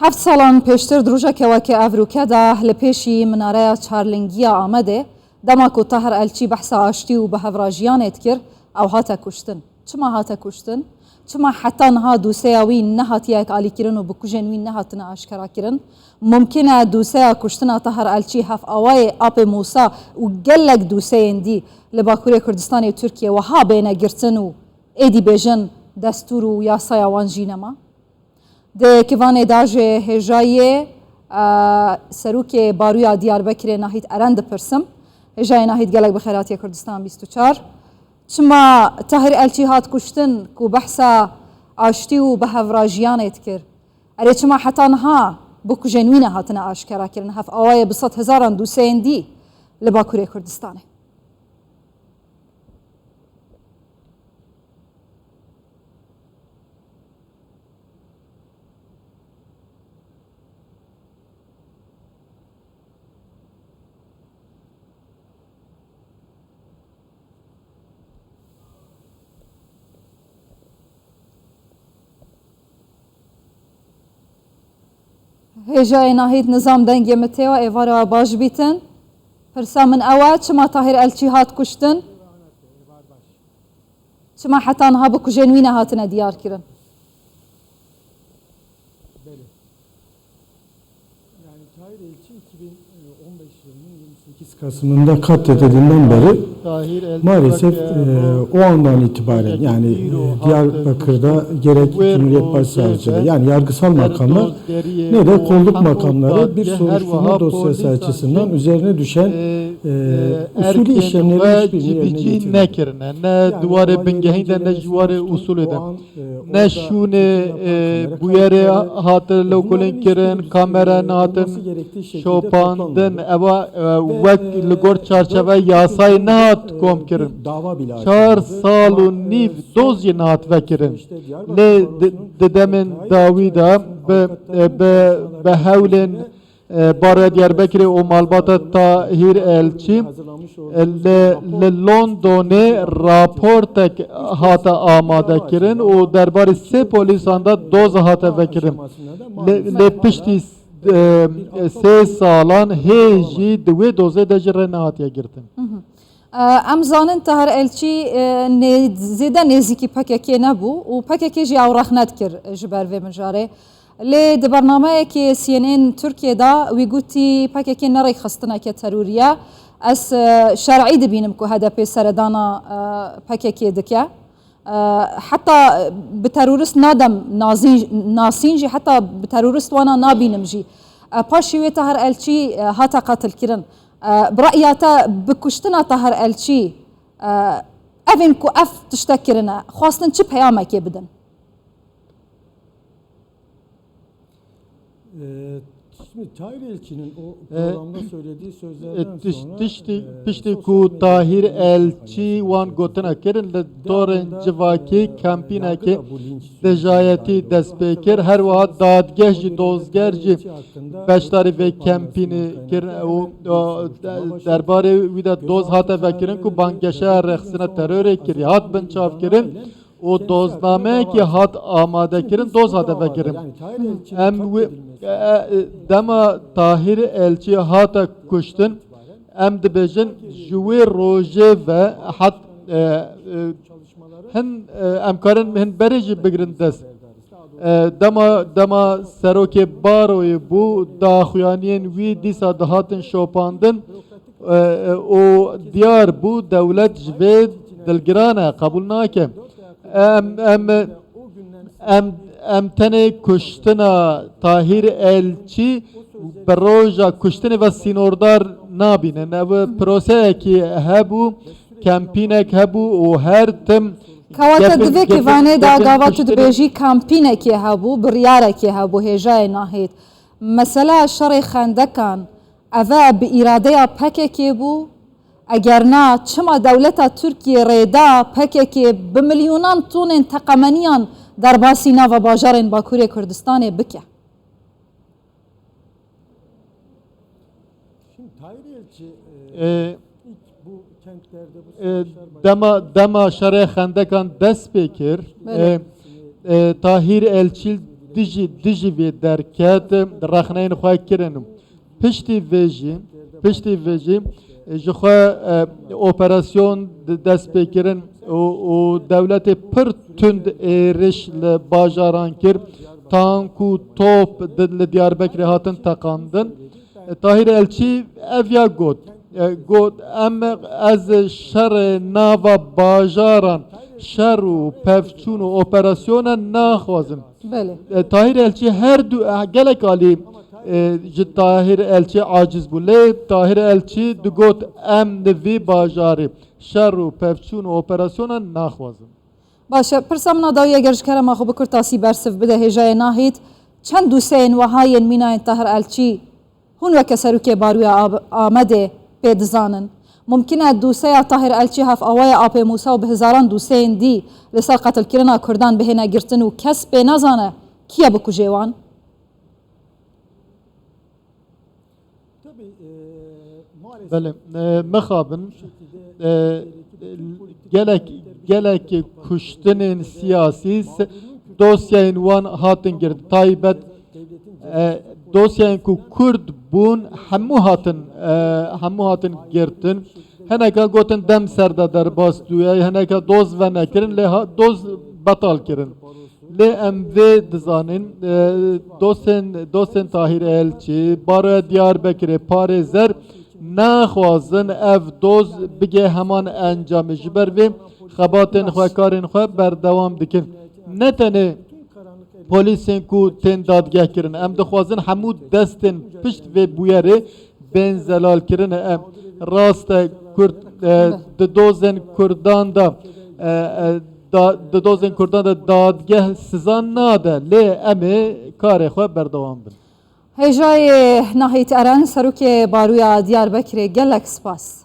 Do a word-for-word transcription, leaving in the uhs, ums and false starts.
Heft salan pêştir di rojeke weke evrûke de li pêşî Minareya Çarlingiya Amedê, dema ku Tahir Elçî behsa aştî û bihevrajiyanê dikir, ew hate kuştin. Çima hate kuştin? Çima heta niha doseya wî nehatiye alîkirin û bikujên wî nehatine aşkerakirin? Mumkin e doseya kuştina Tahir Elçî hevawayê Apê Mûsa û gelek doseyên dî li Bakurê Kurdistanê û Tirkiyê wiha bêne girtin û êdî bêjin destûr û yasaya wan jî nema? Di kivanê de jê hêjayê, e, serokê Baroya Diyarbekirê Nahîd Eren dipirsim. Hêjayê Nahîd, gelek bi xêr hatiye Kurdistan bîst û çar. Çima Tahir Elçî hat kuştin ku behsa aştî û bihevrajiyanê dikir? Erê, çima heta niha bikujên wî nehatine aşkerakirin? Hevawayê bi sed hezaran doseyên dî li Bakurê Kurdistanê. Hêjayê Nahîd, nizam dengê min tê we, êvara we baş bîtin. Pirsa min ew e, çima Tahir Elçî hat kuştin? Çima heta niha bikujên wî nehatine diyar kirin? Belê. Yani Tahir Elçi iki bin on beş yılının yirmi sekiz Kasım'ında katledildiğinden beri maalesef, e, o andan itibaren yani, e, Diyarbakır'da gerek Cumhuriyet Başsavcılığı yani yargısal makamlar ne de kolluk makamları bir soruşturma dosyası açısından üzerine düşen, e, usulü işlemlerin hiçbirini yerine getirmedi. Nekirine, ne di warê bingehîn de, ne ji warê usulê de. Ne şûnê, e, bûyerê hate lewkolîn kirin, kamera nehatin şopandin. Ewa, e, wek li gor çarçeve yasayê nehat kom kirin. Çar sal û nîv doz jî nehat vekirin. Lê di, di demên dawî de bi, e, bi, bi hewlên e, Baroya Diyarbekirê û malbata Tahîr Elçî, e, li, li Londonê raportek hate amadekirin û derbarê sê polîsan de doz hate vekirin. Lê, lê piştî, e, sê salan hê jî di wê dozê de jî rê nehatiye girtin. Hı hı. E, em zanin Tahir Elçî, e, nê-, zêde nêzîkî P K K nebû û P K K jî ew rexne dikir ji ber vê mijarê. Lê di bernameyekê C N N Tirkiye de wî gotî P K K ne rêkxistineke terorî ye. Ez, e, şer'î dibînim ku H D P seredana, e, P K K dike. E, heta bi terorist nadem nazîn-, nasîn jî heta bi terorist wana nabînim jî. E, paşî wê Tahir Elçî, e, hate qetilkirin. E, bi re'ya te bi kuştina Tahir Elçî, e, evên ku ev tiştek kirine, xwestin çi peyamekê bidin? E, şimdi Tahir Elçi'nin o E, programda söylediği e, sözlerden tiş-, sonra, tiştî, e, piştî ku Tahir Elçî wan gotina kirin, li dorên civakî kempînekê dijayetî dest pê kir. Her wiha dadgeh jî, dozger jî beşdarî vê kempînê kir û, e, derbarê wî de doz hate vekirin ku banggeşeya rêxistina terorê kiriye, hat binçavkirin û doznameyekî hat amadekirin, doz hate vekirin. Em wê, e, e, dema Tahîr Elçî hate kuştin, em dibêjin ji wê rojê ve hat, e, e, hin, e, em karin hin berê jî bigrin dest. E, dema, dema serokê baroyê bû, daxuyaniyên wî dîsa dihatin şopandin, e, e, û diyar bû dewlet ji vê dilgiran e, qebûl nake. Em, em, em, em tenê kuştina Tahîr Elçî bi roja kuştinê ve sînordar nabînin. Ev proseyekî hebû, kempînek hebû û her tim Kewata di vê kêvanê de gava tu dibêjî kampînekê hebû, biryarekê hebû, hêjayê Nahîd. Mesela şerê xendekan, eve bi îradeya P K K bû? Eger na, çima dewleta Tirkiyê rê da P K K bi milyonan tonên teqemeniyan derbasî nava bajarên Bakurê Kurdistanê bike? Şimdi Tahir Elçi, e, E, ilk bu kentlerde bu e, savaşlar başladı. Dema, dema şerê xendekan dest pê kir, Belê. E, e, Tahîr Elçî Dijî, dijî vê derket, rexneyên xwe kirin. Piştî vê jî, piştî vê jî, e, ji xwe, e, operasyon di dest pê kirin û, û dewletê pir tund êriş li bajaran kir. Tank û top di, li Diyarbekirê hatin teqandin. E, Tahir Elçî ev ya got. E, got, em, ez şerê nava bajaran, şer û pevçûn û operasyona naxwazim. Belê. E, Tahir Elçî her du, e, gelek alî, e, ji Tahir Elçî aciz bû. Lê Tahir Elçî digot, em li vî bajarê şer û pevçûn û operasyona naxwazin. Baş e, pirsa min a dawî eger ji kerema xwe bi kurtasî bersiv bide hêjayê Nahît, çend dûseyên wiha yên mînayên Tahir Elçî hûn weke serokê Baroya Ab-, Amedê pê dizanin? Mumkin e dûseya Tahir Elçî, hevawaya Apê Mûsa û bi hezaran dûseyên dî li ser qetilkirina Kurdan bihêne girtin û kes pê nezane kî ye bikujê wan? Belê, e, mixabin, e, gelek, gelek kuştinên siyasî se-, dosyayên wan hatin girtin. Taybet, e, dosyayên ku Kurd bûn hemû hatin, e, hemû hatin girtin. Hineka gotin dem ser de derbas dûye, hineka doz venekirin, lê ha-, doz betal kirin. Lê em vê dizanin, e, dostên, dostên Tahîr Elçî, Baroya Diyarbekirê, parêzer naxwazin ev doz bige heman encamê. Ji ber vê xebatên xwe, karên xwe berdewam dikin. Ne tenê polîsên ku tên dadgeh kirin, em dixwazin hemû destên pişt vê bûyerê bên zelalkirinê. Em rast e Kurd, e, di dozên Kurdan de, e, e, da, di dozên Kurdan de dadgeh siza nade, lê em ê karê xwe berdewam bin. Hêjayê Nahît Eren, serokê Baroya Diyarbekirê, gelek spas.